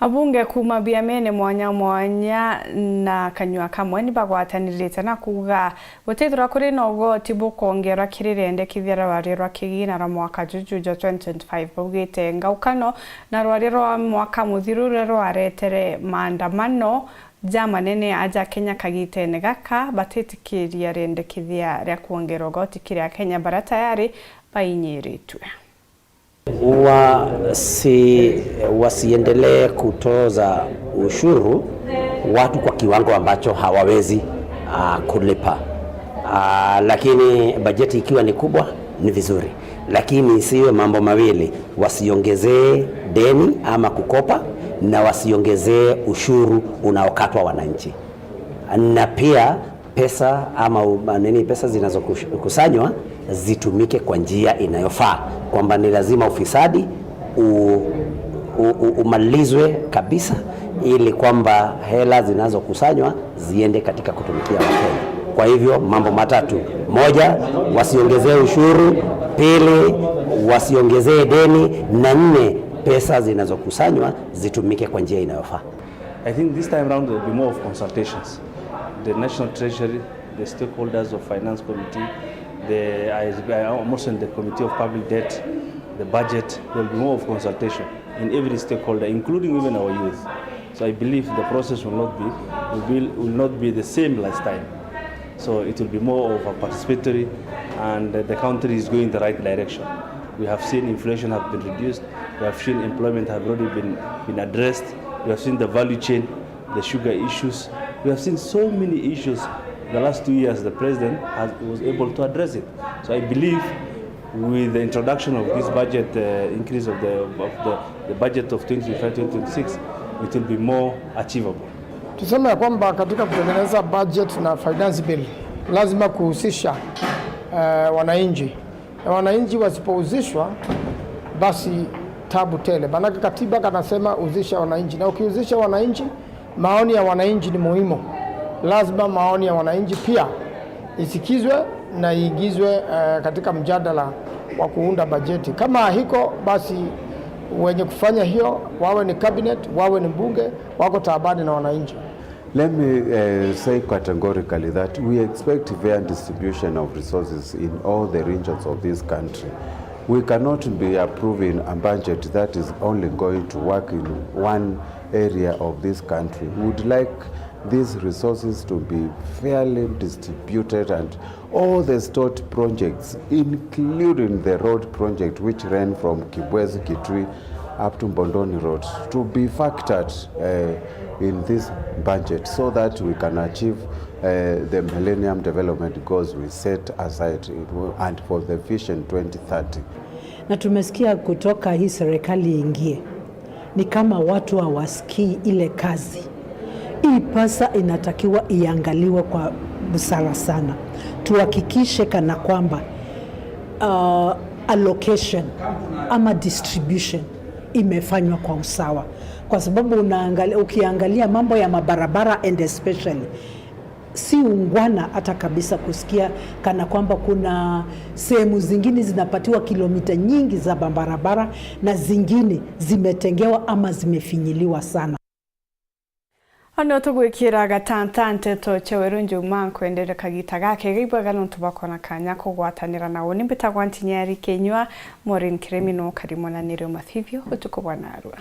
Abunge kuuma biamene mwanya mwanya na kanyua kamwe ni bagwatanirite na kuuga gutithirwa kuri na ugoti bukongerwa kiri riendekithia ria rwari rwa kigina rwa mwaka juju jwa twenty twenty-five. Baugite ngaukano na rwari rwa mwaka muthiru ruria rwaretere maandamano jamanene aja Kenya kagitene gaka, batitikiria riendekithia ria kwongerwa ugoti kiri Akenya baria tayari bainyiritue. Wasi-, wasiendelee kutoza ushuru watu kwa kiwango ambacho hawawezi, ah, kulipa. Ah, lakini bajeti ikiwa ni kubwa, ni vizuri. Lakini isiwe mambo mawili, wasiongezee deni ama kukopa, na wasiongezee ushuru unaokatwa wananchi. Na pia pesa ama u-, nini, pesa zinazokusanywa zitumike kwa njia inayofaa, kwamba ni lazima ufisadi u-, u-, u-, umalizwe kabisa, ili kwamba hela zinazokusanywa ziende katika kutumikia Wakenya. Kwa hivyo, mambo matatu: moja, wasiongezee ushuru; pili, wasiongezee deni; na nne, pesa zinazokusanywa zitumike kwa njia inayofaa. I think this time round there will be more of consultations. The National Treasury, the stakeholders of Finance Committee, the, I, I, I'm also in the Committee of Public Debt, the budget, there will be more of consultation in every stakeholder, including even our youth. So I believe the process will not be, will be, will not be the same last time. So it will be more of a participatory, and the country is going the right direction. We have seen inflation have been reduced. We have seen employment have already been, been addressed. We have seen the value chain, the sugar issues. We have seen so many issues. The last two years, the president has, was able to address it. So I believe with the introduction of this budget, uh, increase of the, of the, the budget of twenty twenty-five twenty twenty-six, it will be more achievable. Tuseme ya kwamba katika kutengeneza budget na finance bill, lazima kuhusisha, eh, wananchi. Na wananchi wasipohusishwa, basi tabu tele. Maanake katiba kanasema husisha wananchi. Na ukihusisha wananchi, maoni ya wananchi ni muhimu. Lazima maoni ya wananchi pia isikizwe na iingizwe, eh, katika mjadala wa kuunda bajeti. Kama hiko, basi wenye kufanya hiyo, wawe ni cabinet, wawe ni bunge, wako taabani na wananchi. Let me, uh, say categorically that we expect fair distribution of resources in all the regions of this country. We cannot be approving a budget that is only going to work in one area of this country. We would like these resources to be fairly distributed and all the stalled projects, including the road project which ran from Kibwezi Kitui up to Mbondoni Road, to be factored, uh, in this budget so that we can achieve, uh, the Millennium Development Goals we set aside and for the Vision twenty thirty. Na tumesikia kutoka hii serikali iingie, ni kama watu hawasikii ile kazi. Hii pesa inatakiwa iangaliwe kwa busara sana. Tuhakikishe kana kwamba, uh, allocation ama distribution imefanywa kwa usawa. Kwa sababu unaangalia, ukiangalia mambo ya mabarabara and especially, si ungwana hata kabisa kusikia kana kwamba kuna sehemu zingine zinapatiwa kilomita nyingi za barabara na zingine zimetengewa ama zimefinyiliwa sana. Ono tugwikira gatanta nteto cia Weru Njuma, nkwendere kagita gakega ibwega nontu bwa kwona kanya kugwatanira na uni. Mbitagwa Ntinyari Kinyua, Maureen Kiremi no karimona nirio mathithio utuku bwa narua.